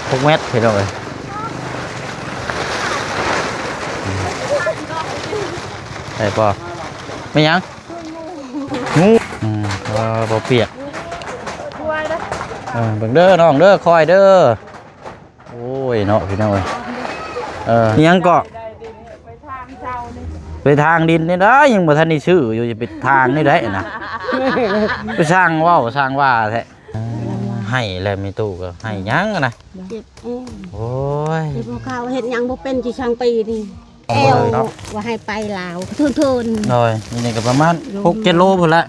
ຫົກແມັດ ພີ່ນ້ອງເອີຍ. ໄດ້ບໍ່? ແມ່ນຫຍັງ? ງູ. ອືມ ເອີ ບໍ່ປຽກ. ເອີ ເບິ່ງເດີນ້ອງເດີ ຄອຍເດີ. ໂອ້ຍເນາະ ພີ່ນ້ອງເອີຍ. ເອີ ອີຫຍັງເກາະ? ໄປທາງດິນນີ້ໄດ້ ຍັງບໍ່ທັນໄດ້ຊື້ຢູ່ ຈະໄປທາງນີ້ໄດ້ນະ. ໄປຊ່າງເວົ້າຊ່າງວ່າແທ້. ໃຫ້ແລ້ວ ມີຕູ້ກໍໃຫ້ຫຍັງນະ. ເຈັບແອວ. ໂອ້ຍ ເຈັບຫົວເຂົ່າ ເຮັດຫຍັງບໍ່ເປັນ ຊິຊ່າງປີນີ້. ແອວ ເນາະ ວ່າໃຫ້ໄປລາວ ທຸນໆ. ໂດຍ ນີ້ກໍປະມານຫົກເຈັດໂລພຸ້ນລະ.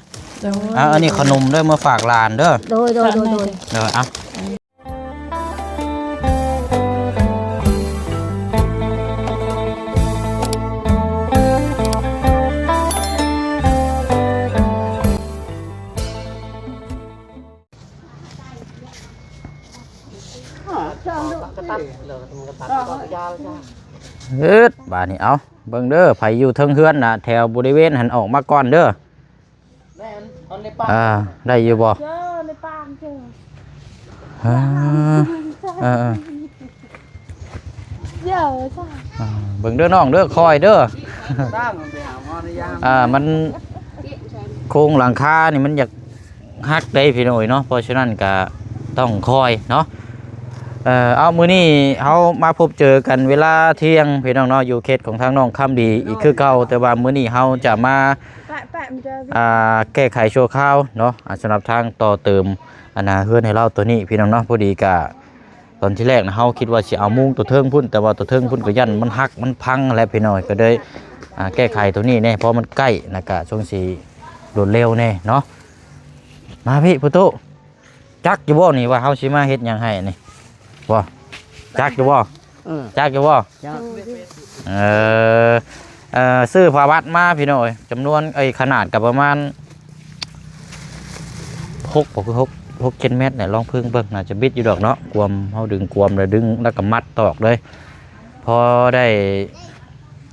ໂດຍ ອ່າ ອັນນີ້ຂະໜົມເດີ ມາຝາກຫຼານເດີ. ໂດຍ ໂດຍ ໂດຍ ໂດຍ ເດີ ອ່ະ. ເອີດ ບາດນີ້ ເອົາ ເບິ່ງເດີ ໃຜຢູ່ເທິງເຮືອນນະ ແຖວບໍລິເວນຫັ້ນ ອອກມາກ່ອນເດີ. ແມ່ນ ຕອນໃນປ່າ ອ່າ ໄດ້ຢູ່ບໍ່? ເຈີໃນປ່າເຈີ. ອ່າ ເອີໆ ເອີ ເບິ່ງເດີນ້ອງເດີ ຄອຍເດີ. ອ່າ ມັນ ໂຄງຫຼັງຄານີ້ມັນຢາກຫັກເດ້ພີ່ນ້ອງເອີຍເນາະ ເພາະສະນັ້ນກະຕ້ອງຄອຍເນາະ. ເອີ ເອົາ ມື້ນີ້ເຮົາມາພົບເຈີກັນເວລາທ່ຽງພີ່ນ້ອງເນາະ ຢູ່ເຂດຂອງທາງນ້ອງຄຳດີອີກຄືເກົ່າ ແຕ່ວ່າມື້ນີ້ເຮົາຈະມາ ອ່າ ແກ້ໄຂຊົ່ວຄາວເນາະ ອ່າ ສຳລັບທາງຕໍ່ເຕີມ ອັນນ່າ ເຮືອນໃຫ້ລາວໂຕນີ້ພີ່ນ້ອງເນາະ. ພໍດີກະ ຕອນທີແລກນະ ເຮົາຄິດວ່າຊິເອົາມຸງໂຕເທິງພຸ້ນ ແຕ່ວ່າໂຕເທິງພຸ້ນກໍຢ້ານມັນຫັກມັນພັງຫັ້ນແຫຼະພີ່ນ້ອງ ກໍເລີຍ ອ່າ ແກ້ໄຂໂຕນີ້ແດ່ ເພາະມັນໃກ້ ແລ້ວກະຊ່ວງຊິລວດເລັວແດ່ເນາະ. ມາພີ່ ພໍ່ຕູ້ ຈັກຢູ່ບໍ່ນີ້ວ່າເຮົາຊິມາເຮັດຫຍັງໃຫ້ນີ້? ບໍ່ ຈັກຢູ່ບໍ່? ເອີ ຈັກຢູ່ບໍ່? ເຈົ້າ ເອີ ເອີ ຊື້ຜ້າວັດມາພີ່ນ້ອງເອີຍ ຈຳນວນ ເອີຍ ຂະໜາດກໍປະມານຫົກ ບໍ່ຄືຫົກ ຫົກເຈັດແມັດແຫຼະ ລອງເພິ່ງເບິ່ງ ໜ້າຈະບິດຢູ່ດອກເນາະ. ກວມ ເຮົາດຶງກວມແລ້ວດຶງ ແລ້ວກໍມັດຕອກເລີຍ ພໍໄດ້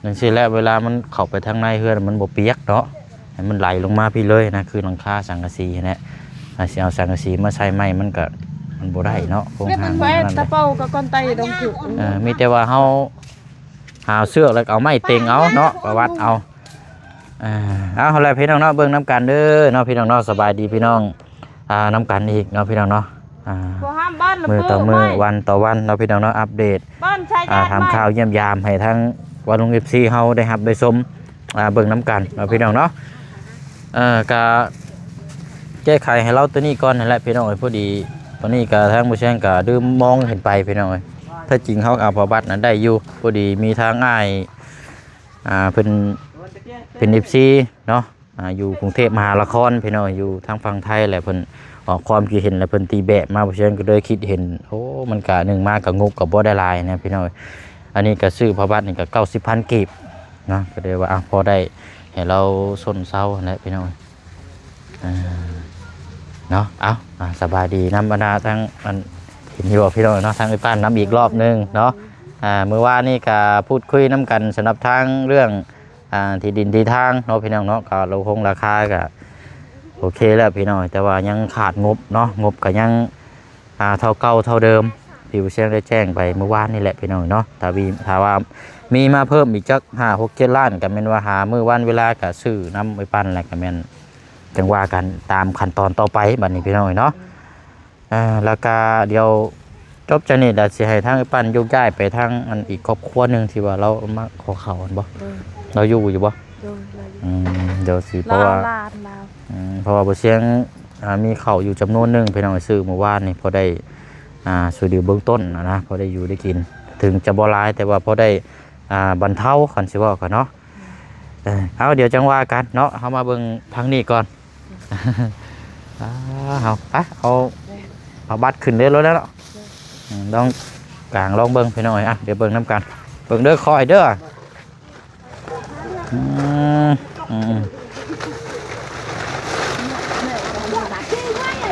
ຈັ່ງຊີ້ແຫຼະ ເວລາມັນເຂົ້າໄປທາງໃນເຮືອນມັນບໍ່ປຽກເນາະ. ໃຫ້ມັນໄຫຼລົງມາພີ້ເລີຍນະ ຄືຫຼັງຄາສັງກະສີຫັ້ນແຫຼະ. ຖ້າຊິເອົາສັງກະສີມາໃສ່ໃໝ່ ມັນກະ ມັນບໍ່ໄດ້ເນາະ ໂຄງຮ່າງມັນນັ້ນ. ຕະເປົາກັບກ້ອນໄຕດອງຄື ເອີ ມີແຕ່ວ່າເຮົາຫາເຊືອກ ແລ້ວກໍເອົາໄມ້ເຕັງເອົາເນາະ ປະຫວັດເອົາ. ເອີ ເອົາ ເອົາແຫຼະພີ່ນ້ອງເນາະ ເບິ່ງນຳກັນເດີເນາະ ພີ່ນ້ອງເນາະ. ສະບາຍດີພີ່ນ້ອງ ອ່າ ນຳກັນອີກເນາະ ພີ່ນ້ອງເນາະ. ອ່າ ມື້ຕໍ່ມື້ ວັນຕໍ່ວັນເນາະ ພີ່ນ້ອງເນາະ ອັບເດດ ອ່າ ຖາມຂ່າວຢ້ຽມຢາມໃຫ້ທາງວັນລຸງ ເອັຟຊີ ເຮົາໄດ້ຮັບໄດ້ຊົມ ອ່າ ເບິ່ງນຳກັນເນາະ ພີ່ນ້ອງເນາະ. ເອີ ກະແກ້ໄຂໃຫ້ລາວໂຕນີ້ກ່ອນຫັ້ນແຫຼະ ພີ່ນ້ອງເອີຍ. ພໍດີຕອນນີ້ກະທາງບໍ່ແຊງກະລືມມອງຂຶ້ນໄປ ພີ່ນ້ອງເອີຍ. ແທ້ຈິງເຮົາກະເອົາຜ້າບັດນັ້ນໄດ້ຢູ່ ພໍດີມີທາງອ້າຍ ອ່າ ເພິ່ນເປັນ ເອັຟຊີ ເນາະ ອ່າ ຢູ່ກຸງເທບມະຫານະຄອນ ພີ່ນ້ອງ ຢູ່ທາງຝັ່ງໄທ ແລະ ເພິ່ນອອກຄວາມຄິດເຫັນ ແລະ ເພິ່ນຕີແບບມາ ເພາະສະນັ້ນກໍເລີຍຄິດເຫັນ ໂອ້ ມັນກະ ໜຶ່ງມາກະງົບກະບໍ່ໄດ້ຫຼາຍນະ ພີ່ນ້ອງ. ອັນນີ້ກະຊື້ຜ້າບັດນີ້ກະເກົ້າສິບພັນກີບເນາະ ກໍເລີຍວ່າ ອ່ະ ພໍໄດ້ໃຫ້ລາວຊົນເຊົາຫັ້ນແຫຼະ ພີ່ນ້ອງ. ອ່າ ເນາະ ເອົາ ອ່າ ສະບາຍດີນຳບັນດາທັງ ອັນ ເຫັນຢູ່ບໍ່ ພີ່ນ້ອງເນາະ ທາງເອື້ອຍປານນຳອີກລອບໜຶ່ງເນາະ. ອ່າ ມື້ວານນີ້ກະພູດຄຸຍນຳກັນສຳລັບທາງເລື່ອງ ອ່າ ທີ່ດິນທີ່ທາງເນາະ ພີ່ນ້ອງເນາະ ກໍລົງຄົງລາຄາກໍໂອເຄແລ້ວພີ່ນ້ອງ ແຕ່ວ່າຍັງຂາດງົບເນາະ ງົບກໍຍັງ ອ່າ ເທົ່າເກົ່າເທົ່າເດີມ ທີ່ຜູ້ຊ່ຽງໄດ້ແຈ້ງໄປມື້ວານນີ້ແຫຼະພີ່ນ້ອງເນາະ. ຖ້າມີ ຖ້າວ່າມີມາເພີ່ມອີກຈັກຫ້າຫົກເຈັດລ້ານ ກໍແມ່ນວ່າຫາມື້ວັນເວລາກໍຊື້ນຳໄອ້ປັນ ແລ້ວກໍແມ່ນຈັ່ງວ່າກັນຕາມຂັ້ນຕອນຕໍ່ໄປບັດນີ້ພີ່ນ້ອງເນາະ. ອ່າ ແລ້ວກະດຽວຈົບຈາກນີ້ແລ້ວ ຊິໃຫ້ທາງອ້າຍປັ້ນໂຍກຍ້າຍໄປທາງອັນອີກຄອບຄົວໜຶ່ງທີ່ວ່າລາວມາຂໍເຂົ້າຫັ້ນບໍ່? ໂດຍ ລາວຢູ່ຢູ່ບໍ່? ໂດຍ ລາວຢູ່. ອືມ ດຽວຊິ ເພາະວ່າ ລາວ ລາວ ອືມ ເພາະວ່າບໍ່ຊຽງ ອ່າ ມີເຂົ້າຢູ່ຈຳນວນໜຶ່ງ ພີ່ນ້ອງ ຊື້ມື້ວານນີ້ ພໍໄດ້ ອ່າ ຊ່ວຍເຫຼືອເບື້ອງຕົ້ນນະ ພໍໄດ້ຢູ່ໄດ້ກິນ ເຖິງຈະບໍ່ຫຼາຍ ແຕ່ວ່າພໍໄດ້ ອ່າ ບັນເທົາ ຄັນຊິເວົ້າກັນເນາະ. ເອີ ເອົາ ດຽວຈັ່ງວ່າກັນເນາະ ເຮົາມາເບິ່ງທາງນີ້ກ່ອນ. ອ່າ ເຮົາ ໄປ ເອົາ ເອົາບັດຂຶ້ນເລີຍໂລດແລ້ວເນາະ. ອືມ ລອງກາງລອງເບິ່ງພີ່ນ້ອງເອີຍ. ອ່ະ ດຽວເບິ່ງນຳກັນ ເບິ່ງເດີ ຄອຍເດີ. ອືມ ອືມ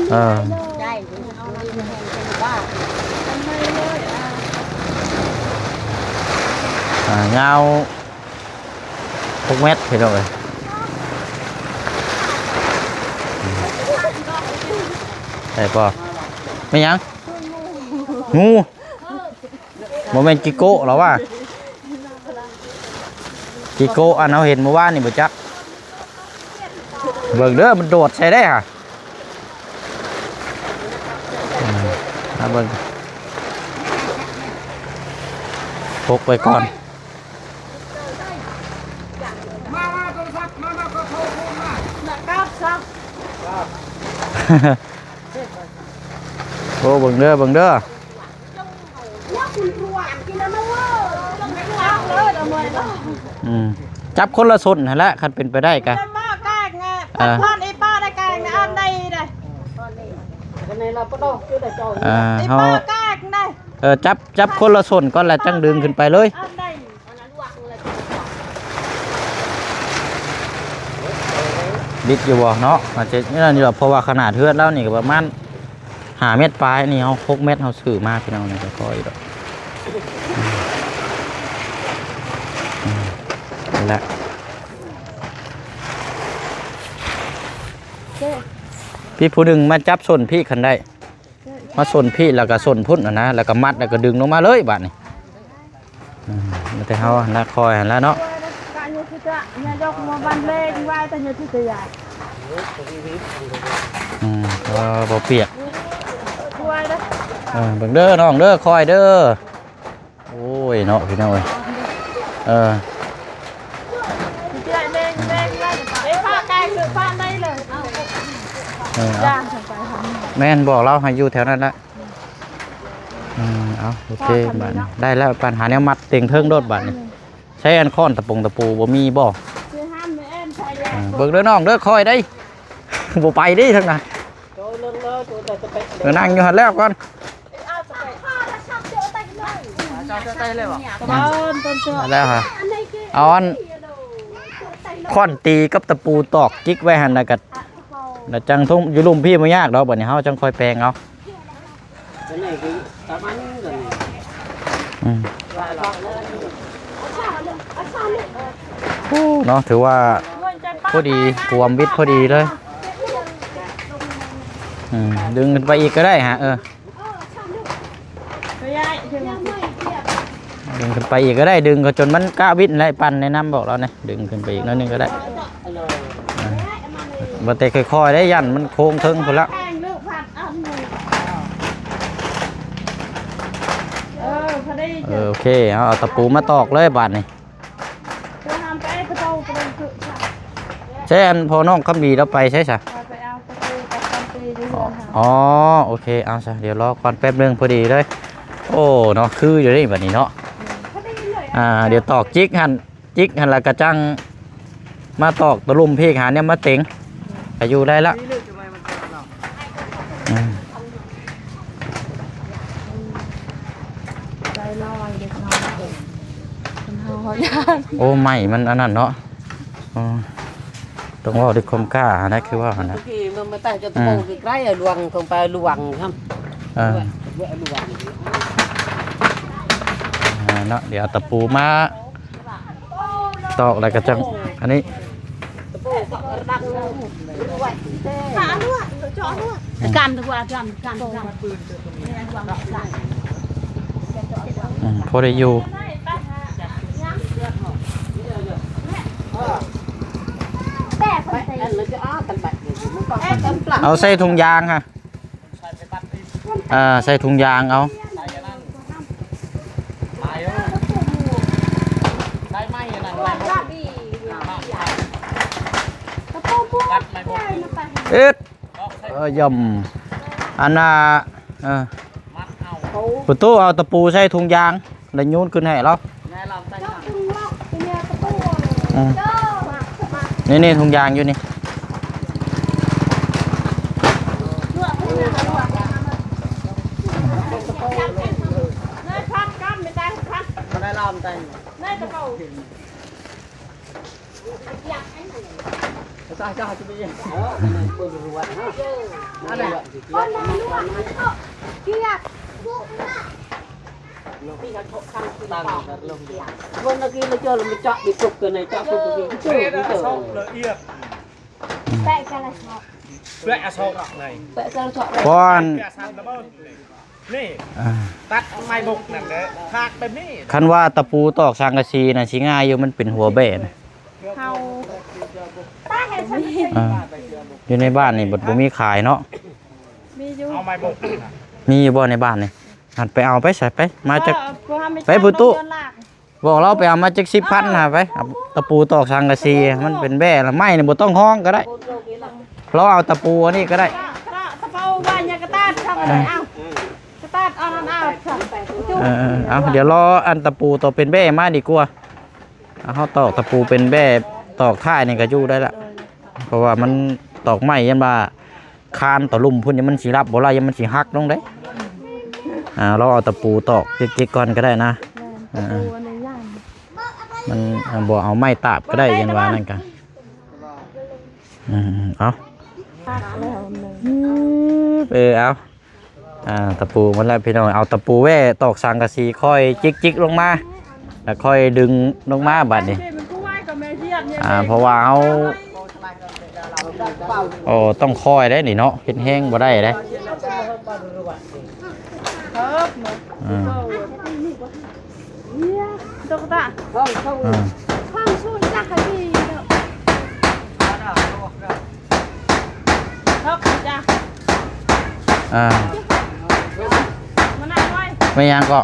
ເອີ ອ່າ ຍາວ ຫົກແມັດ ພີ່ນ້ອງເອີຍ. ໄດ້ບໍ່? ແມ່ນຫຍັງ? ງູ. ບໍ່ແມ່ນກິໂກະຫຼໍວ່າ ກິໂກະອັນເຮົາເຫັນມື້ວານນີ້ບໍ່ຈັກ. ເບິ່ງເດີ ມັນໂດດໃສ່ໄດ້ຫະ. ອືມ ມາເບິ່ງ ປົກໄວ້ກ່ອນ. ໂອ້ ເບິ່ງເດີ ເບິ່ງເດີ. ອືມ ຈັບຄົນລະສົ້ນຫັ້ນແຫຼະ ຄັນເປັນໄປໄດ້ກະ ເອີ ເອີ ເຮົາ ເອີ ຈັບ ຈັບຄົນລະສົ້ນກ່ອນ ແລ້ວຈັ່ງດຶງຂຶ້ນໄປເລີຍ. ດິດຢູ່ບໍ່ເນາະ ອາດຈະນັ້ນຢູ່ດອກ ເພາະວ່າຂະໜາດເຮືອນລາວນີ້ກໍປະມານຫ້າແມັດປາຍ ອັນນີ້ເຮົາຫົກແມັດ ເຮົາຊື້ມາ ພີ່ນ້ອງ ນີ້ກໍພໍຢູ່ດອກ. ອືມ ນີ້ແຫຼະ ພີ່ຜູ້ໜຶ່ງມາຈັບສົ້ນພີ່ຄັນໄດ້ ມາສົ້ນພີ້ ແລ້ວກໍສົ້ນພຸ້ນຫັ້ນນະ ແລ້ວກໍມັດ ແລ້ວກໍດຶງລົງມາເລີຍບາດນີ້. ອືມ ມີແຕ່ເຮົາຫັ້ນລະ ຄອຍຫັ້ນລະເນາະ. ອືມ ເອີ ບໍ່ປຽກ. ເອີ ເບິ່ງເດີນ້ອງເດີ ຄອຍເດີ. ໂອ້ຍເນາະ ພີ່ນ້ອງເອີຍ ເອີ ເອີ ແມ່ນ ບອກລາວໃຫ້ຢູ່ແຖວນັ້ນລະ. ອືມ ເອົາ ໂອເຄ ບາດນີ້ໄດ້ແລ້ວ ປານຫາແນວມັດເຕັງເທິງໂລດບາດນີ້. ໃຊ້ອັນຄ້ອນຕະປົງຕະປູບໍ່ມີບໍ່? ເອີ ເບິ່ງເດີນ້ອງເດີ ຄອຍໄດ໋ ບໍ່ໄປເດ້ທາງນັ້ນ ເອີ ນັ່ງຢູ່ຫັ້ນແລ້ວກ່ອນ. ແລ້ວຫາ ເອົາອັນຄ້ອນຕີກັບຕະປູຕອກຈິກໄວ້ຫັ້ນ ແລ້ວກໍ ແລ້ວຈັ່ງທຸ່ມຢູ່ລຸ່ມພີ້ ບໍ່ຍາກດອກ ບາດນີ້ເຮົາຈັ່ງຄ່ອຍແປງເອົາ. ອືມ ໂອ້ ເນາະ ຖືວ່າພໍດີ ກວມວິດພໍດີເລີຍ. ອືມ ດຶງຂຶ້ນໄປອີກກໍໄດ້ຫະ ເອີ ດຶງຂຶ້ນໄປອີກກໍໄດ້ ດຶງເຂົາຈົນມັນກະວິດແຫຼະ. ປັ້ນແນະນຳບອກລາວແນະ ດຶງຂຶ້ນໄປອີກໜ້ອຍໜຶ່ງກໍໄດ້. ອ່າ ບໍ່ແຕ່ຄ່ອຍໆໄດ໋ ຢ້ານມັນໂຄ້ງເທິງພຸ້ນລະ. ເອີ ພໍດີ ເອີ ໂອເຄ ເອົາ ເອົາຕະປູມາຕອກເລີຍບາດນີ້. ໃຊ້ອັນພໍ່ນ້ອງຄຳດີລາວໄປໃສຊະ? ໄປເອົາຕະປູກັບຄຳຕີຢູ່ເຮືອນ. ອໍ ໂອເຄ ເອົາຊະ ດຽວລໍກ່ອນແປັບໜຶ່ງ ພໍດີເລີຍ. ໂອ້ ເນາະ ຄືຢູ່ເດ້ບາດນີ້ເນາະ. ອືມ ອ່າ ດຽວຕອກຈິກຫັ້ນ ຈິກຫັ້ນລະກະຈັ່ງມາຕອກຕະລຸ່ມພີກ ຫາແນວມາເຕັງ ກະຢູ່ໄດ້ລະ. ອືມ ໃຈລອຍເດັກນ້ອຍ ຄົນເຮົາເຮົາຢ້ານ. ໂອ້ ໄມ້ມັນອັນນັ້ນເນາະ. ອໍ ຕ້ອງເວົ້າດ້ວຍຄວາມກ້າຫັ້ນນະ ຄືວ່າຫັ້ນນະ. ເມື່ອມາຕັ້ງຈະໂຕ ອືມ ໃກ້ໆ ຫຼວງ ຕ້ອງໄປຫຼວງ ເອີ ຫຼວງ ອ່າ ເນາະ ດຽວເອົາຕະປູມາ ຕອກແລ້ວກໍຈັ່ງ ອັນນີ້ ອືມ ພໍໄດ້ຢູ່. ເອົາໃສ່ຖົງຢາງຫັ້ນ. ອ່າ ໃສ່ຖົງຢາງເອົາ. ເອີດ ເອີ ຢ່ອມ ອັນນ່າ ເອີ ປະຕູເອົາຕະປູໃສ່ຖົງຢາງ ແລ້ວໂຍນຂຶ້ນໃຫ້ລາວ. ອືມ ນີ້ໆ ຖົງຢາງຢູ່ນີ້. ກ່ອນ ນີ້ ອ່າ ຕັດໄມ້ບົກນັ້ນແຫຼະ ຖາກແບບນີ້. ຄັນວ່າຕະປູຕອກສັງກະສີນະ ຊິງ່າຍຢູ່ ມັນເປັນຫົວແບ້ນະ. ເຮົາ ອ່າ ຢູ່ໃນບ້ານນີ້ບໍ່ ບໍ່ມີຂາຍເນາະ. ມີຢູ່ ເອົາໄມ້ບົກນະ ມີຢູ່ບໍ່ໃນບ້ານນີ້? ຫັ້ນ ໄປເອົາໄປໃສ ໄປ ມາຈາກ ເອີ ໄປພຸ້ນຕູ້ ບອກລາວໄປເອົາມາຈັກສິບພັນຫາໄປ ເອົາຕະປູຕອກສັງກະສີ ມັນເປັນແບ້ລະ ໄມ້ນີ້ບໍ່ຕ້ອງຮ້ອງກໍໄດ້ ລາວເອົາຕະປູອັນນີ້ກໍໄດ້ ຕະປູວ່າຫຍັງກະຕາດ ທຳອະໄລ ເອົາກະຕາດ ເອົານັ້ນເອົາ ເອີ ເອົາ ດຽວລໍອັນຕະປູຕອກເປັນແບ້ມາດີກວ່າ ເຮົາຕອກຕະປູເປັນແບ້ຕອກທ້າຍນີ້ກໍຢູ່ໄດ້ລະ ເພາະວ່າມັນຕອກໄມ້ ຢ້ານວ່າ ຄານຕະລຸ່ມພຸ້ນ ມັນຊິຮັບບໍ່ໄດ້ ມັນຊິຫັກລົງເດ້. ອ່າ ລອງເອົາຕະປູຕອກຈິກໆກ່ອນກໍໄດ້ນະ. ແມ່ນ ອ່າ ຕະປູອັນໃຫຍ່ໆ ມັນ ອ່າ ບໍ່ເອົາໄມ້ຕາບກໍໄດ້ ຢ້ານວ່ານັ້ນກະ ອືມ ເອົາ ເອີ ເອົາ ອ່າ ຕະປູໝົດແລ້ວພີ່ນ້ອງ ເອົາຕະປູແຫວ່ຕອກສັງກະສີ ຄ່ອຍຈິກໆລົງມາ ແລ້ວຄ່ອຍດຶງລົງມາບາດນີ້ ອ່າ ເພາະວ່າເຮົາ ໂອ້ ຕ້ອງຄ່ອຍໄດ໋ນີ້ເນາະ ເຮັດແຮງບໍ່ໄດ້ເດ້ ອືມ ອືມ ອ່າ ແມ່ນຫຍັງເກາະ?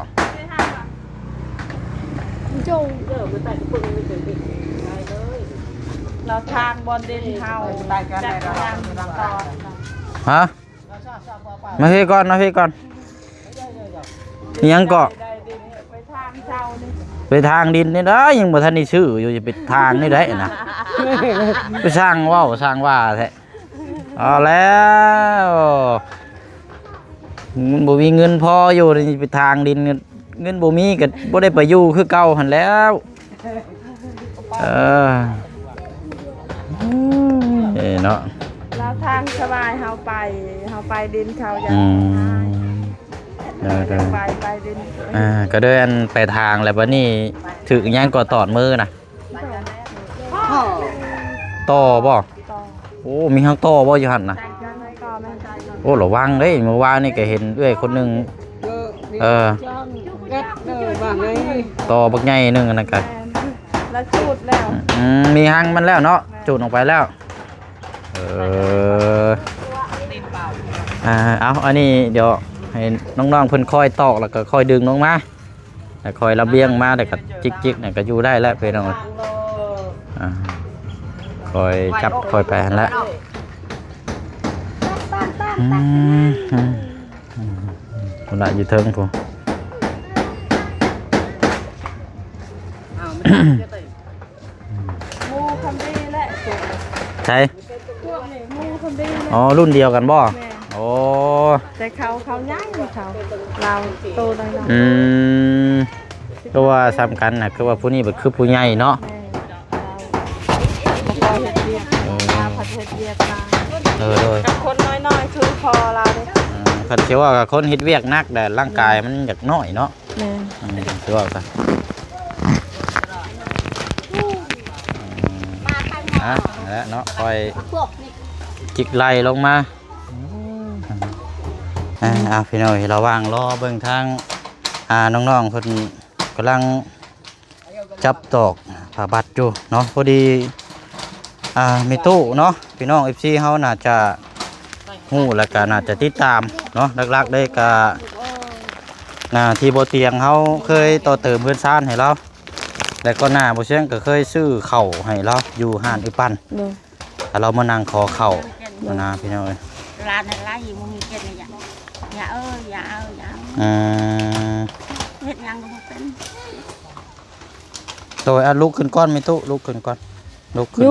ລາວທາງບ່ອນເດັ່ນເຮົາ ຈັກທາງຕໍ່ ຮະ? ມາພີ້ກ່ອນ ມາພີ້ກ່ອນ. ອີຫຍັງເກາະ? ໄປທາງເຊົານີ້ ໄປທາງດິນນີ້ໄດ໋ ຍັງບໍ່ທັນໄດ້ຊື້ຢູ່ ຈະໄປທາງນີ້ໄດ້ນະ ໄປຊ່າງເວົ້າຊ່າງວ່າແທ້. ເອົາແລ້ວ ມັນບໍ່ມີເງິນພໍຢູ່ ໄປທາງດິນ ເງິນ ເງິນບໍ່ມີກໍບໍ່ໄດ້ໄປຢູ່ຄືເກົ່າຫັ້ນແລ້ວ. ເອີ ເອີເນາະ ລາວທາງສະບາຍ ເຮົາໄປ ເຮົາໄປດິນເຂົາຢ່າງ ອືມ ງ່າຍ ເອີ ເອີ ໄປ ໄປດິນ ອ່າ ກໍເລີຍອັນໄປທາງແລ້ວ ບັດນີ້ຖືກຫຍັງກໍຕອດມືນະ ຕໍ່ບໍ່? ໂອ້ ມີຮັກຕໍ່ບໍ່ຢູ່ຫັ້ນນະ? ໂອ້ ລະວັງເດ້ ມື້ວານນີ້ກໍເຫັນເອື້ອຍຄົນໜຶ່ງ ເອີ ຕໍ່ບັກໃຫຍ່ໜຶ່ງ ອັນນັ້ນກະ ລະຈູດແລ້ວ ອືມ ມີຮັງມັນແລ້ວເນາະ ຈູດອອກໄປແລ້ວ ເອີ ອ່າ ເອົາ ອັນນີ້ດຽວໃຫ້ນ້ອງໆເພິ່ນຄ່ອຍຕອກ ແລ້ວກໍຄ່ອຍດຶງລົງມາ. ແລ້ວຄ່ອຍລຳລຽງມາ ແລ້ວກໍຈິກໆນັ້ນກໍຢູ່ໄດ້ແລ້ວພີ່ນ້ອງ ອ່າ ຄ່ອຍຈັບຄ່ອຍໄປຫັ້ນແຫຼະ ອືມ ພຸ້ນລະຢູ່ເທິງພຸ້ນ ໝູ່ຄຳດີແຫຼະ ໃສ? ພວກນີ້ໝູ່ຄົນດີເລີຍ ອໍ ລຸ້ນດຽວກັນບໍ່? ແມ່ນ ໂອ້ ແຕ່ເຂົາ ເຂົາໃຫຍ່ ເຂົາ ລາວໂຕໜ້ອຍໆ ອືມ ຄືວ່າສ່ຳກັນນະ ຄືວ່າຜູ້ນີ້ເປັນຄືຜູ້ໃຫຍ່ເນາະ ແມ່ນ ລາວບໍ່ຄ່ອຍເຮັດວຽກ ເອີ ລາວພັດເຮັດວຽກຫຼາຍ ເອີ ໂດຍ ກັບຄົນນ້ອຍໆ ຄືພໍ່ລາວເດ້ ເອີ ຄັນຊິວ່າກັບຄົນເຮັດວຽກໜັກແລ້ວ ຮ່າງກາຍມັນຢາກນ້ອຍເນາະ ແມ່ນ ອືມ ຄືວ່າກັນ ອືມ ອ່ະ ນັ້ນແຫຼະເນາະ ຄ່ອຍຈິກໄລ່ລົງມາ ອ່າ ພີ່ນ້ອງ ລະຫວ່າງລໍເບິ່ງທາງ ອ່າ ນ້ອງໆເພິ່ນກຳລັງຈັບຕອກຜ້າບັດຢູ່ເນາະ ພໍດີ ອ່າ ມີຕູ້ເນາະ ພີ່ນ້ອງ ເອັຟຊີ ເຮົາໜ້າຈະຮູ້ ແລ້ວກະໜ້າຈະຕິດຕາມເນາະ ຫຼັກໆເລີຍກະ ອ່າ ທີ່ບໍ່ຕຽງເຮົາເຄີຍຕໍ່ເຕີມເຮືອນຊານໃຫ້ລາວ ແລະ ກ່ອນໜ້າບໍ່ຊຽງກໍເຄີຍຊື້ເຂົ້າໃຫ້ລາວຢູ່ຮ້ານເອື້ອຍປັນ ໂດຍ ແລ້ວລາວມານັ່ງຂໍເຂົ້າ ໂດຍ ນະ ພີ່ນ້ອງເອີຍ ຫຼານຫັ້ນຫຼາຍ ບໍ່ມີເກັບເລີຍ ຢ່າ ຢ່າເອີຍ ຢ່າເອົາ ຢ່າເອົາ ອືມ ເຮັດຫຍັງກໍບໍ່ເປັນ ໂດຍ ອ່ະ ລຸກຂຶ້ນກ່ອນ ແມ່ຕູ້ ລຸກຂຶ້ນກ່ອນ ລຸກຂຶ້ນ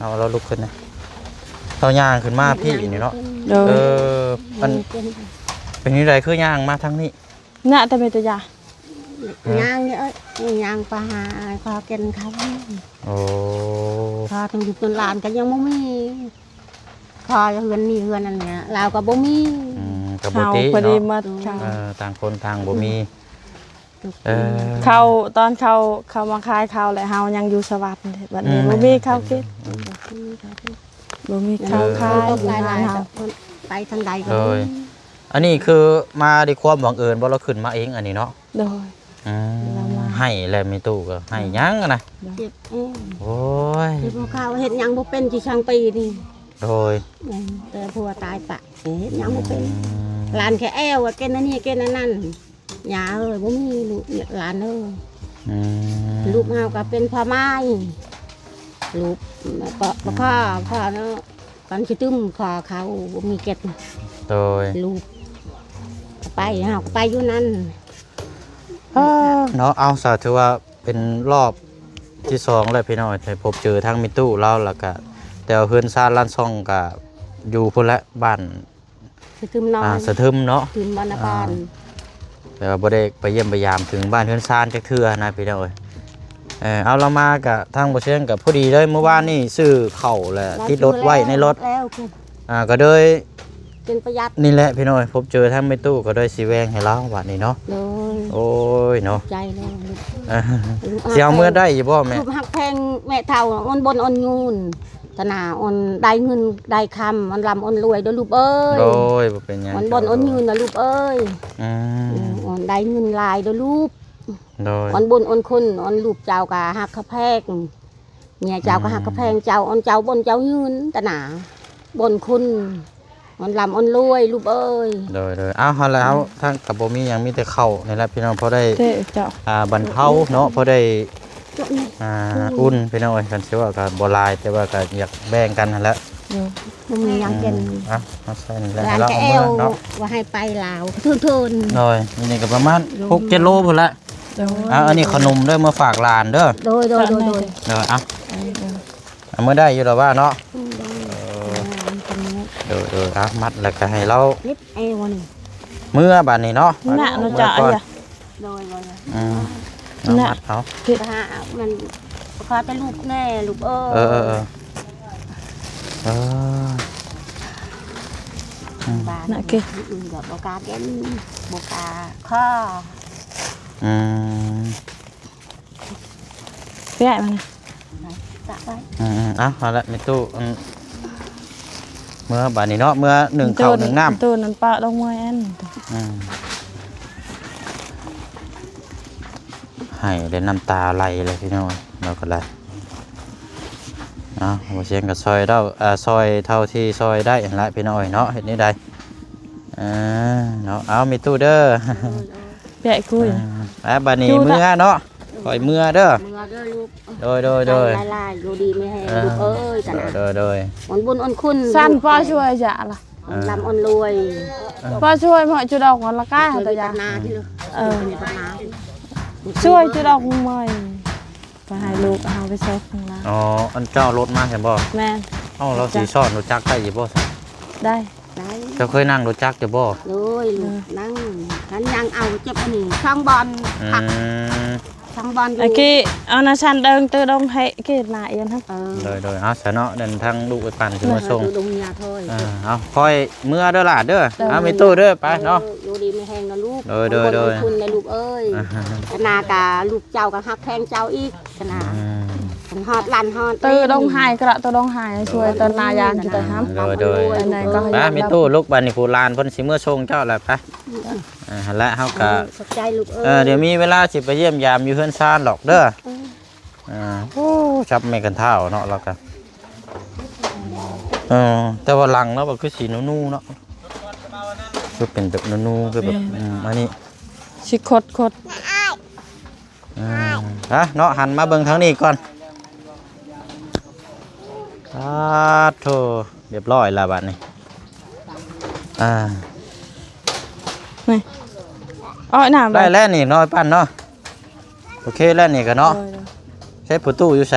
ເອົາລາວລຸກຂຶ້ນນະ ລາວຍ່າງຂຶ້ນມາພີ້ນີ້ເນາະ ໂດຍ ເອີ ມັນເປັນຈັ່ງໃດຄືຍ່າງມາທາງນີ້? ນະ ແຕ່ແມ່ຕາຢາ ຍ່າງນີ້ເອີຍ ຍ່າງໄປຫາ ຂໍກິນເຂົ້າ ໂອ້ ຂ້າຕ້ອງຢູ່ເປັນຫຼານກໍຍັງບໍ່ມີ ພໍເຮືອນນີ້ເຮືອນອັນເນີ້ຍ ລາວກໍບໍ່ມີ ອືມ ກໍບໍ່ຕິເນາະ ເອີ ຕ່າງຄົນຕ່າງບໍ່ມີ ເອີ ເຂົ້າ ຕອນເຂົ້າ ເຂົ້າມາຂາຍເຂົ້າ ແລະ ເຮົາຍັງຢູ່ສະຫວັດເດ້ ບັດນີ້ ເອີ ບໍ່ມີເຂົ້າກິນ ອືມ ບໍ່ມີເຂົ້າຂາຍ ເອີ ໄປທາງໃດກໍ ໂດຍ ມີ ອັນນີ້ຄືມາດ້ວຍຄວາມບັງເອີນບໍ່ ລາວຂຶ້ນມາເອງອັນນີ້ເນາະ? ໂດຍ ອືມ ລາວມາ ໃຫ້ແລ້ວແມ່ຕູ້ກໍໃຫ້ຫຍັງນະ? ເຈັບເອງ ໂອ້ຍ ເຈັບຫົວເຂົ່າ ເຮັດຫຍັງບໍ່ເປັນ ຊິຊ່າງປີນີ້. ໂດຍ ແມ່ນ ແຕ່ຜົວຕາຍປະ ເຮັດຫຍັງບໍ່ເປັນ. ອືມ ຫຼານແຄ່ແອວວ່າເກັນອັນນີ້ເກັນອັນນັ້ນ. ຍ່າເອີຍ ບໍ່ມີລູກຫຼານເອີຍ. ອືມ ລູກເຮົາກໍເປັນພໍ່ມາຍ ລູກກໍບໍ່ພໍ ພໍເນາະ ກັນຊິຕຶມຂໍເຂົາ ບໍ່ມີເກັດ. ໂດຍ ລູກໄປ ເຮົາກໍໄປຢູ່ນັ້ນ. ເອີ ເນາະ ເອົາ ສາ ຖືວ່າເປັນລອບທີສອງແລ້ວພີ່ນ້ອງ ທີ່ພົບເຈີທາງແມ່ຕູ້ລາວ ແລ້ວກະ ແຕ່ວ່າເຮືອນຊານລານຊ່ອງກະຢູ່ພຸ້ນແຫຼະ ບ້ານ ສະທຶມນ້ອຍ ອ່າ ສະທຶມເນາະ ສະທຶມວຳນະຄອນ ອ່າ ແຕ່ວ່າບໍ່ໄດ້ໄປຢ້ຽມໄປຢາມເຖິງບ້ານເຮືອນຊານຈັກເທື່ອນະພີ່ນ້ອງເອີຍ. ເອີ ເອົາ ລາວມາກະທາງບໍ່ຊຽງກະພໍດີເລີຍ ມື້ວານນີ້ຊື້ເຂົ້າແລະຕິດລົດໄວ້ໃນລົດ ແລ້ວ ອ່າ ກໍເລີຍ ຈຶ່ງປະຢັດ ນີ້ແຫຼະພີ່ນ້ອງເອີຍ ພົບເຈີທາງແມ່ຕູ້ກໍເລີຍຊິແບ່ງໃຫ້ລາວບາດນີ້ເນາະ. ໂດຍ ໂອ້ຍເນາະ ໃຈເລີຍ ເອີ ຊິເອົາເມືອໄດ້ຢູ່ບໍ່ແມ່? ລູກຮັກແພງແມ່ເຖົ້າ ອ່ອນບົນອ່ອນຍືນ ຕະໜາອ່ອນໄດ້ເງິນໄດ້ຄຳ ອ່ອນລ່ຳອ່ອນລວຍເດີ້ລູກເອີຍ. ໂດຍ ບໍ່ເປັນຫຍັງ ອ່ອນບົນອ່ອນຍືນນະລູກເອີຍ. ອືມ ອ່ອນໄດ້ເງິນຫຼາຍເດີ້ລູກ. ໂດຍ ອ່ອນບຸນອ່ອນຄຸນ ອ່ອນລູກເຈົ້າກະຮັກກະແພງ ເມຍເຈົ້າກະຮັກກະແພງເຈົ້າ ອ່ອນເຈົ້າບົນເຈົ້າຍືນ ຕະໜາບົນຄຸນ ອ່ອນລ່ຳອ່ອນລວຍລູກເອີຍ. ໂດຍໆ ເອົາ ຫັ້ນແຫຼະ ເຮົາທາງກະບໍ່ມີຫຍັງ ມີແຕ່ເຂົ້ານີ້ແຫຼະພີ່ນ້ອງ ພໍໄດ້ ເຈົ້າ ອ່າ ບັນເທົາເນາະ ພໍໄດ້ ອ່າ ອຸ່ນພີ່ນ້ອງເອີຍ. ຄັນຊິເວົ້າກະບໍ່ຫຼາຍ ແຕ່ວ່າກະຢາກແບ່ງກັນຫັ້ນແຫຼະ. ໂດຍ ບໍ່ມີຫຍັງກິນ ອືມ ເອົາ ເອົາໃສ່ນີ້ແຫຼະ ແລ້ວເອົາເມືອເນາະ ວ່າໃຫ້ໄປລາວເທີນໆ. ໂດຍ ນີ້ກະປະມານຫົກເຈັດໂລພຸ້ນແຫຼະ. ໂດຍ ອ່າ ອັນນີ້ຂະໜົມເດີ້ ມາຝາກຫຼານເດີ້. ໂດຍໆໆ ໂດຍ ເອົາ ເອົາ ເອົາ ເອົາ ເອົາ ເອົາ ເອົາ ເອົາ ເອົາ ເອົາ ເອົາ ເອົາ ເອົາ ເອົາ ເອົາ ເອົາ ມັດແລ້ວກະໃຫ້ລາວ ເຈັບແອວນີ້ ເມືອບາດນີ້ເນາະ. ນະ ເອົາ ເນາະ ເມືອກ່ອນ ເຈົ້າ ໂດຍໆ ອືມ ເອົາ ນະ ມັດເອົາ ໄປຫາມັນ ຂໍແຕ່ລູກແນ່ລູກເອີຍ. ເອີ ເອີ ເອີ ເອີ ອືມ ບາດ ນະ ເກ ອື່ນກໍບໍ່ກ້າເກັນ ບໍ່ກ້າຂໍ. ອືມ ເປະມັນນະ ຕະໄວ້ ອືມໆ ເອົາ ເອົາລະ ແມ່ຕູ້ ອັນ ເມືອບາດນີ້ເນາະ ເມືອໜຶ້ງເຂົ້າໜຶ້ງນ້ຳ ໂຕນັ້ນປະລົງເມືອແອນ ອືມ ໃຫ້ແລ້ວນ້ຳຕາໄຫຼເລີຍພີ່ນ້ອງ ລາວກໍໄດ້. ເອົາ ບໍ່ຊຽງກໍຊ່ອຍເທົ່າ ເອີ ຊ່ອຍເທົ່າທີ່ຊ່ອຍໄດ້ຫັ້ນລະພີ່ນ້ອງເອີຍເນາະ ເຮັດແນວໃດ ເອີ ເນາະ ເອົາ ແມ່ຕູ້ເດີ ແປະກຸຍ ເອີ ບາດນີ້ເມືອເນາະ ຂ້ອຍເມືອເດີ ເມືອເດີລູກ ໂດຍໆໆ ຫຼາຍໆ ຢູ່ດີມີແຮງ ເອີ ລູກເອີຍ ກັນນະ ໂດຍໆ ອອນບຸນອອນຄຸນ ສັນພໍ່ຊ່ວຍຈະລະ ເອີ ລຳອອນລວຍ ເອີ ພໍ່ຊ່ວຍເໝາະຈຸດອອກງອນລະກາ ຊ່ວຍຕະຍາ ເອີ ຊ່ວຍຈຸດອອກເມຍ ກໍໃຫ້ລູກເຮົາໄປຊອກຂ້າງໜ້າ ອໍ ອັນເຈົ້າເອົາລົດມາແມ່ນບໍ່? ແມ່ນ ເອົ້າ ລາວຊິສອນລົດຈັກໄດ້ຢູ່ບໍ່? ໄດ້ ໄດ້ ເຈົ້າເຄີຍນັ່ງລົດຈັກຢູ່ບໍ່? ໂດຍ ເອີ ນັ່ງ ຄັນຍັງເອົາເຈັບອັນນີ້ ຊ່ອງບອນ ອືມ ພັກ ທາງບ້ານຢູ່ ອາກີ ເອົານາຊັນເດີງ ຕື່ດົງໃຫ້ກີດໜ້າອຽນຫັ້ນ ເອີ ໂດຍໆ ເອົາຊະເນາະ ເດີນທາງລູກໄປປັ່ນຄືມາສົ່ງ ເອີ ເອົາ ຄ່ອຍເມືອເດີຫຼານເດີ ເອີ ເອົາ ແມ່ຕູ້ເດີ ໄປເນາະ ເອີ ຢູ່ດີມີແຮງນະລູກ ໂດຍໆໆ ຂອບຄຸນນະລູກເອີຍ ອາ ຂະໜາດກະລູກເຈົ້າກໍຮັກແພງເຈົ້າອີກ ຂະໜາດ ອືມ ເພິ່ນຮອດຫຼານຮອດ ຕື່ດົງໃຫ້ກະ ຕື່ດົງໃຫ້ ຊ່ວຍຕອນໜ້າຢ່າງທີ່ໄດ້ຮັບ ໂດຍໆ ອັນໃດກໍໃຫ້ ໄປ ແມ່ຕູ້ ລູກ ບາດນີ້ຜູ້ຫຼານເພິ່ນຊິເມືອສົ່ງເຈົ້າແລ້ວ ໄປ ອ່າ ຫັ້ນແຫຼະ ເຮົາກະ ຂອບໃຈລູກເອີຍ ເອີ ດຽວມີເວລາຊິໄປຢ້ຽມຢາມຢູ່ເຮືອນຊານດອກເດີ ເອີ ອ່າ ໂອ້ ຈັບແມ່ກັນທ້າວເນາະ ລາວກະ ເອີ ແຕ່ວ່າຫຼັງລາວກໍຄືສີນູໆເນາະ ຄືເປັນແບບນູໆ ຄືແບບ ແມ່ນ ອືມ ອັນນີ້ ຊິຂົດໆ ອືມ ອ່ະ ເນາະ ຫັນມາເບິ່ງທາງນີ້ກ່ອນ ອາໂທ ຮຽບຮ້ອຍລະບາດນີ້ ອ່າ ນີ້ ເອົານ້ຳ ໄດ້ແລ້ວນີ້ ນ້ອຍປັ້ນເນາະ ໂອເຄແລ້ວນີ້ກະເນາະ ໂດຍໆ ໃຊ້ປະຕູຢູ່ໃສ?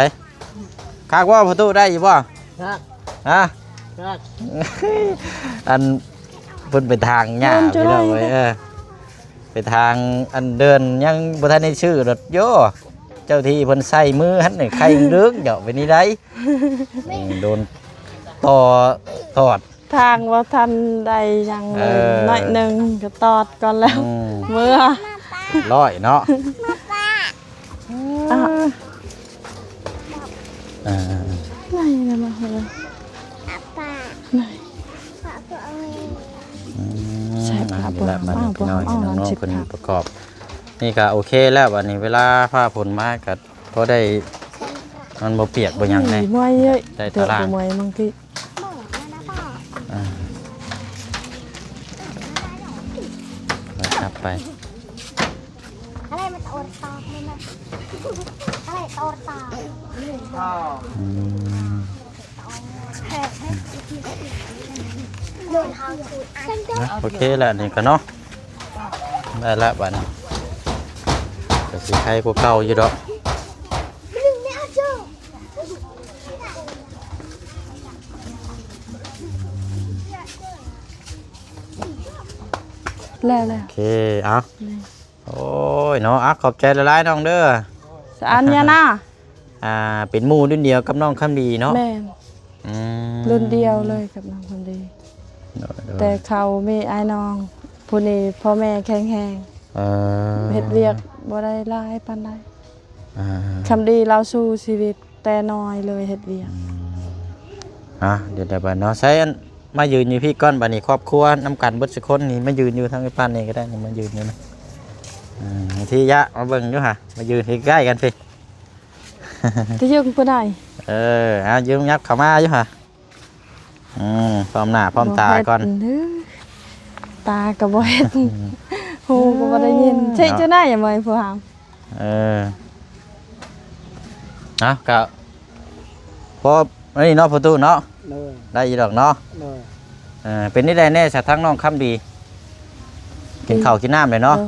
ຄັກບໍ່ປະຕູ ໄດ້ຢູ່ບໍ່? ຄັກ ຮະ? ຄັກ ອັນ ເພິ່ນໄປຖາງຫຍ້າ ເພິ່ນ ພີ່ນ້ອງເອີຍ ເອີ ໄປທາງອັນເດີ່ນຍັງບໍ່ທັນໄດ້ຊື້ລົດໂຍ ເຈົ້າທີ່ເພິ່ນໃສ່ມືຫັ້ນໄຂ່ດຶກເນາະ ເປັນນີ້ໄດ ໂດນຕໍ່ຕອດ ທາງບໍ່ທັນໄດ້ຫຍັງເລີຍ ເອີ ໜ້ອຍໜຶ່ງກໍຕອດກ່ອນແລ້ວ ອືມ ເມືອ ຮ້ອຍເນາະ ອາ ເອີ ໄງນະມາເຮີ ອືມ ແຊບ ນີ້ແຫຼະ ບັດນີ້ພີ່ນ້ອງ ນ້ອງໆເພິ່ນປະກອບ ນີ້ກໍໂອເຄແລ້ວ. ບັດນີ້ເວລາຟ້າຝົນມາກໍພໍໄດ້ ມັນບໍ່ປຽກບໍ່ຫຍັງແດ່ ເມື່ອຍເອີຍ ໄດ້ຕາລາງ ເມື່ອຍບາງທີ ອ່າ ໄປ ໄປ ອືມ ໂອເຄແລ້ວນີ້ກໍເນາະ ໄດ້ລະບັດນີ້ ກໍຊິໄຄກວ່າເກົ່າຢູ່ດອກ ແລ້ວໆ ໂອເຄ ເອົາ ໂອ້ຍເນາະ ອ່ະ ຂອບໃຈຫຼາຍໆ ນ້ອງເດີ ສະອັນຍານາ ອ່າ ເປັນໝູ່ລຸ້ນດຽວກັບນ້ອງຄຳດີເນາະ ແມ່ນ ອືມ ລຸ້ນດຽວເລີຍກັບນ້ອງຄຳດີ ໂດຍໆ ແຕ່ເຂົາມີອ້າຍນ້ອງ ຜູ້ນີ້ພໍ່ແມ່ແຂງແຮງ ເອີ ເຮັດວຽກບໍ່ໄດ້ຫຼາຍປານໃດ ອ່າ ຄຳດີລາວສູ້ຊີວິດ ແຕ່ນ້ອຍເລີຍເຮັດວຽກ ອືມ ອ່ະ ດຽວໄດ້ບັດເນາະ ໃຊ້ອັນ ມາຢືນຢູ່ພີ້ກ່ອນ ບັດນີ້ຄອບຄົວນຳກັນເບິດຊຸຄົນນີ້ ມາຢືນຢູ່ທາງໄອ້ປານນີ້ກໍໄດ້ ມາຢືນຢູ່ນະ ອ່າ ທີ່ຍະ ມາເບິ່ງຢູ່ຫາ ມາຢືນໃກ້ໆ ກັນພີ້ ຈະຢືນຜູ້ໃດ ເອີ ອ່າ ຢືນ ຫຍັບເຂົ້າມາຢູ່ຫາ ອືມ ພ້ອມໜ້າພ້ອມຕາກ່ອນ ບໍ່ເຮັດ ຕາກໍບໍ່ເຫັນ ອືມ ຫູກໍບໍ່ໄດ້ຍິນ ເນາະ ເຊັກຢູ່ໃນ ບໍ່ໃຫ້ຜູ້ຫາມ ເອີ ເອົາ ກໍພໍອັນນີ້ເນາະ ປະຕູເນາະ ໂດຍ ໄດ້ຢູ່ດອກເນາະ ໂດຍ ເອີ ເປັນຈັ່ງໃດແດ່ຊະ ທາງນ້ອງຄຳດີ ກິນເຂົ້າກິນນ້ຳແລ້ວເນາະ ໂດຍ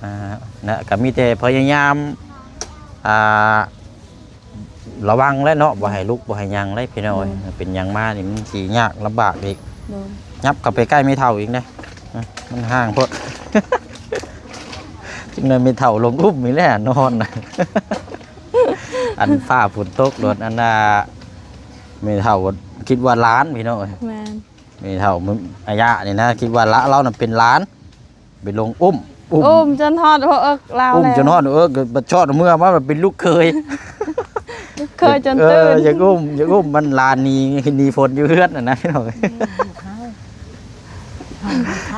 ອ່າ ນະ ກໍມີແຕ່ພະຍາຍາມ ອ່າ ລະວັງແຫຼະເນາະ ບໍ່ໃຫ້ລຸກ ບໍ່ໃຫ້ຫຍັງເດ້ພີ່ນ້ອງເອີຍ ໂດຍ ເປັນຫຍັງມານີ້ມັນຊິຍາກລຳບາກອີກ ໂດຍ ຫຍັບເຂົ້າໄປໃກ້ແມ່ເຖົ້າອີກເດ້ ມັນຫ່າງໂພດ ຈັ່ງໃດແມ່ເຖົ້າລົງອຸ້ມນີ້ແຫຼະ ນອນນະ ອັນຟ້າຝົນຕົກໂລດ ອັນນ່າ ແມ່ເຖົ້າຄິດວ່າຫຼານພີ່ນ້ອງເອີຍ ແມ່ນ ແມ່ເຖົ້າອາຍະນີ້ນະ ຄິດວ່າລາວນະເປັນຫຼານ ໄປລົງອຸ້ມ ອຸ້ມ ອຸ້ມຈົນຮອດຫົວເອິກລາວ ອຸ້ມຈົນຮອດຫົວເອິກ ບັດຊອດເມືອມາ ບັດເປັນລູກເຂີຍ ລູກເຂີຍຈົນຕື່ນ ເອີ ຢາກອຸ້ມ ຢາກອຸ້ມ ມັນລານໜີ ໜີຝົນຢູ່ເຮືອນຫັ້ນນະ ພີ່ນ້ອງ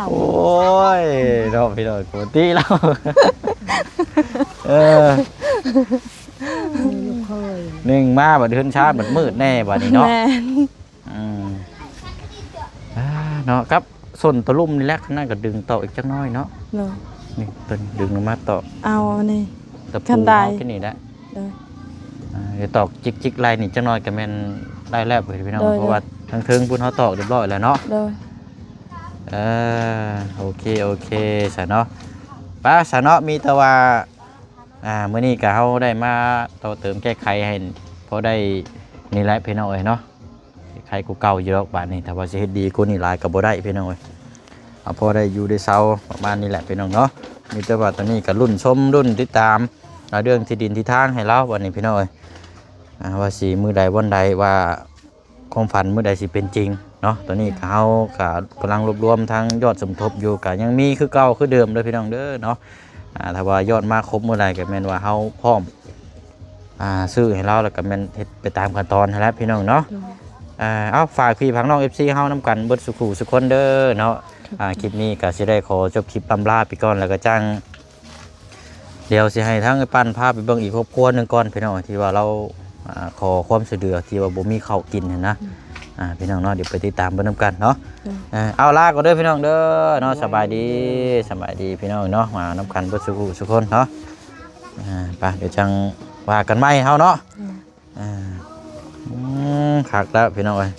ໂອ້ຍ ເນາະ ພີ່ນ້ອງ ປົກກະຕິລາວ ເອີ ໜຶ່ງມາບັດເຮືອນຊານບັດມືດແດ່ບັດນີ້ເນາະ ແມ່ນ ອືມ ອ່າ ເນາະ ກັບສົ້ນຕະລຸ່ມນີ້ແຫຼະ ຄັນນັ້ນກໍດຶງຕອກອີກຈັກໜ້ອຍເນາະ ໂດຍ ນີ້ຕົວນີ້ດຶງລົງມາຕອກ ເອົາອັນນີ້ ຕະປູເອົາທີ່ນີ້ແຫຼະ ໂດຍ ອ່າ ດຽວຕອກຈິກໆໄລ່ນີ້ຈັກໜ້ອຍກໍແມ່ນໄດ້ແລ້ວພີ່ນ້ອງ ໂດຍ ເພາະວ່າທາງເທິງພຸ້ນເຮົາຕອກຮຽບຮ້ອຍແລ້ວເນາະ ໂດຍ ເອີ ໂອເຄ ໂອເຄ ຊະເນາະ ໄປ ຊະເນາະ ມີແຕ່ວ່າ ອ່າ ມື້ນີ້ກໍເຮົາໄດ້ມາຕໍ່ເຕີມແກ້ໄຂໃຫ້ພໍໄດ້ນີ້ແຫຼະພີ່ນ້ອງເອີຍເນາະ ໄຄກວ່າເກົ່າຢູ່ດອກບາດນີ້ ຖ້າວ່າຊິເຮັດດີກວ່ານີ້ຫຼາຍກໍບໍ່ໄດ້ພີ່ນ້ອງເອີຍ ເອົາພໍໄດ້ຢູ່ໄດ້ເຊົາປະມານນີ້ແຫຼະພີ່ນ້ອງເນາະ ມີແຕ່ວ່າຕອນນີ້ກໍລຸ້ນຊົມລຸ້ນຕິດຕາມ ອ່າ ເລື່ອງທີ່ດິນທີ່ທາງໃຫ້ລາວບັດນີ້ພີ່ນ້ອງເອີຍ ອ່າ ວ່າຊິມື້ໃດວັນໃດວ່າຄວາມຝັນມື້ໃດຊິເປັນຈິງເນາະ ຕອນນີ້ກໍເຮົາກໍກຳລັງລວບລວມທາງຍອດສົມທົບຢູ່ ກໍຍັງມີຄືເກົ່າຄືເດີມເດີພີ່ນ້ອງເດີເນາະ ອ່າ ຖ້າວ່າຍອດມາຄົບມື້ໃດກໍແມ່ນວ່າເຮົາພ້ອມ ອ່າ ຊື້ໃຫ້ລາວ ແລ້ວກໍແມ່ນເຮັດໄປຕາມຂັ້ນຕອນຫັ້ນແຫຼະພີ່ນ້ອງເນາະ ໂດຍ ອ່າ ເອົາ ຝາກພີ່ຝາກນ້ອງ ເອັຟຊີ ເຮົານຳກັນເບິດສູ່ຄູ່ສູ່ຄົນເດີເນາະ ອ່າ ຄລິບນີ້ກໍຊິໄດ້ຂໍຈົບຄລິບລ່ຳລາໄປກ່ອນ ແລ້ວກໍຈັ່ງ ດຽວຊິໃຫ້ທາງອ້າຍປັ້ນພາໄປເບິ່ງອີກຄອບຄົວໜຶ່ງກ່ອນພີ່ນ້ອງ ທີ່ວ່າລາວ ອ່າ ຂໍຄວາມຊ່ວຍເຫຼືອ ທີ່ວ່າບໍ່ມີເຂົ້າກິນຫັ້ນນະ ອືມ ອ່າ ພີ່ນ້ອງເນາະ ດຽວໄປຕິດຕາມເບິ່ງນຳກັນເນາະ ໂດຍ ເອີ ເອົາ ລາກ່ອນເດີພີ່ນ້ອງເດີເນາະ ໂດຍ ສະບາຍດີ ສະບາຍດີພີ່ນ້ອງເນາະ ມານຳກັນເບິດສູ່ຄູ່ສູ່ຄົນເນາະ ອ່າ ໄປ ດຽວຈັ່ງວ່າກັນໃໝ່ເຮົາເນາະ ໂດຍ ອ່າ ອືມ ຄັກແລ້ວພີ່ນ້ອງເອີຍ